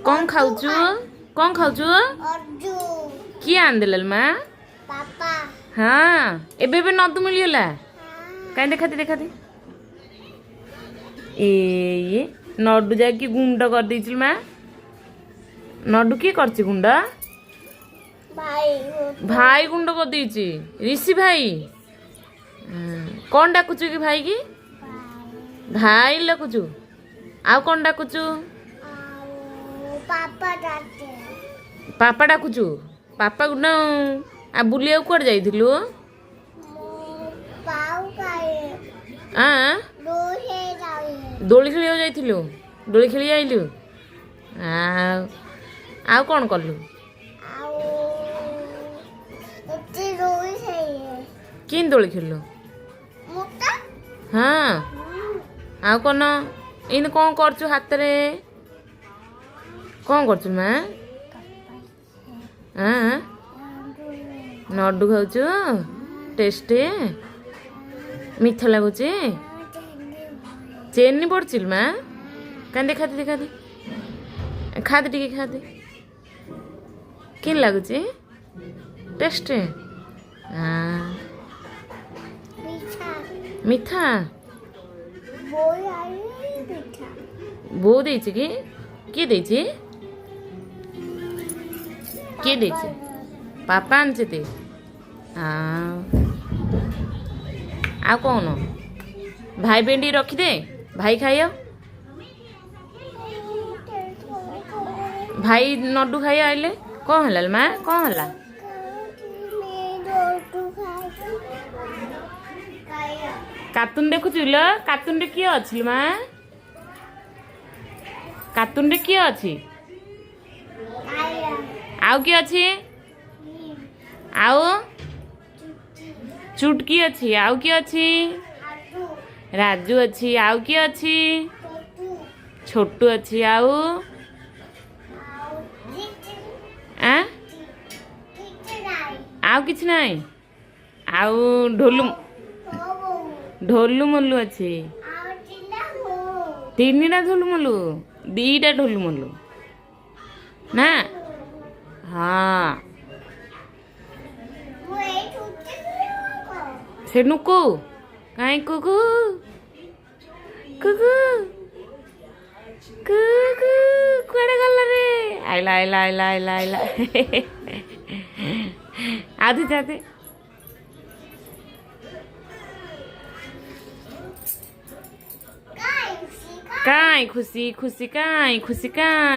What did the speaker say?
କ'ଣ ଖାଉଛୁ? କ'ଣ ଖାଉଛୁ? କିଏ ଆଣିଦେଲା ମା? ହଁ, ଏବେ ଏବେ ନଦୁ ମିଳିଗଲା। କାହିଁ, ଦେଖାତି ଦେଖାତି। ଏ ଇଏ ନଡୁ ଯାଇକି ଗୁଣ୍ଡ କରିଦେଇଛି ମା। ନଡୁ କିଏ କରିଛି ଗୁଣ୍ଡ? ଭାଇ ଗୁଣ୍ଡ କରିଦେଇଛି, ঋଷି ଭାଇ। କ'ଣ ଡାକୁଛୁ କି ଭାଇ? କି ଭାଇ ଡାକୁଛୁ? ଆଉ କ'ଣ ଡାକୁଛୁ? ପାପା ଡାକୁଛୁ? ପାପା ନା। ଆଉ ବୁଲିବାକୁ କୁଆଡ଼େ ଯାଇଥିଲୁ? ଆଁ, ଦୋଳି ଖେଳିବାକୁ ଯାଇଥିଲୁ? ଦୋଳି ଖେଳି ଆଇଲୁ। ଆଉ କ'ଣ କଲୁ? କେମିତି ଦୋଳି ଖେଳିଲୁ? ହଁ, ଆଉ କ'ଣ? ଏଇନେ କ'ଣ କରୁଛୁ ହାତରେ? କ'ଣ କରୁଛୁ ମା? ଆଁ, ନଡୁ ଖାଉଛୁ? ଟେଷ୍ଟ ମିଠା ଲାଗୁଛି? ଚେନି ପଡ଼ିଛି ମା। କାହିଁ, ଦେଖାତି ଦେଖାତି। ଖାଆଦେ, ଟିକେ ଖାଆଦେ। କେମିତି ଲାଗୁଛି ଟେଷ୍ଟ? ମିଠା ବୋଉ ଦେଇଛି କି? କିଏ ଦେଇଛି? କିଏ ଦେଇଛି? ପାପା ଆଣିଛନ୍ତି। ଆଉ କ'ଣ? ଭାଇ ପାଇଁ ଟିକେ ରଖିଦେ, ଭାଇ ଖାଇବ। ଭାଇ ନଡୁ ଖାଇ ଆଇଲେ। କ'ଣ ହେଲା ମା? କ'ଣ ହେଲା? କାର୍ଟୁନ ଦେଖୁଛୁ ଲୋ? କାର୍ଟୁନରେ କିଏ ଅଛି ମା? କାର୍ଟୁନରେ କିଏ ଅଛି? ଆଉ କିଏ ଅଛି? ଆଉ ଚୁଟକି ଅଛି। ଆଉ କିଏ ଅଛି? ରାଜୁ ଅଛି। ଆଉ କିଏ ଅଛି? ଛୋଟୁ ଅଛି। ଆଉ ଆଉ କିଛି ନାହିଁ। ଆଉ ଢୋଲୁ ଢୋଲୁ ମୋଲୁ ଅଛି। ତିନିଟା ଢୋଲୁ ମୋଲୁ, ଦିଟା ଢୋଲୁ ମୋଲୁ ନା? ହଁ, ସେ ନୁକୁ କାହିଁ? କୁକୁ କୁକୁ କୁକୁ, କୁଆଡ଼େ ଗଲା ରେ? ଆଇଲା ଆଇଲା ଆଇଲା ଆଇଲା ଆଇଲା। ଆଧେ ଯାଦେ। କାଇଁ ଖୁସି? ଖୁସି କାଇଁ? ଖୁସି କାଇଁ?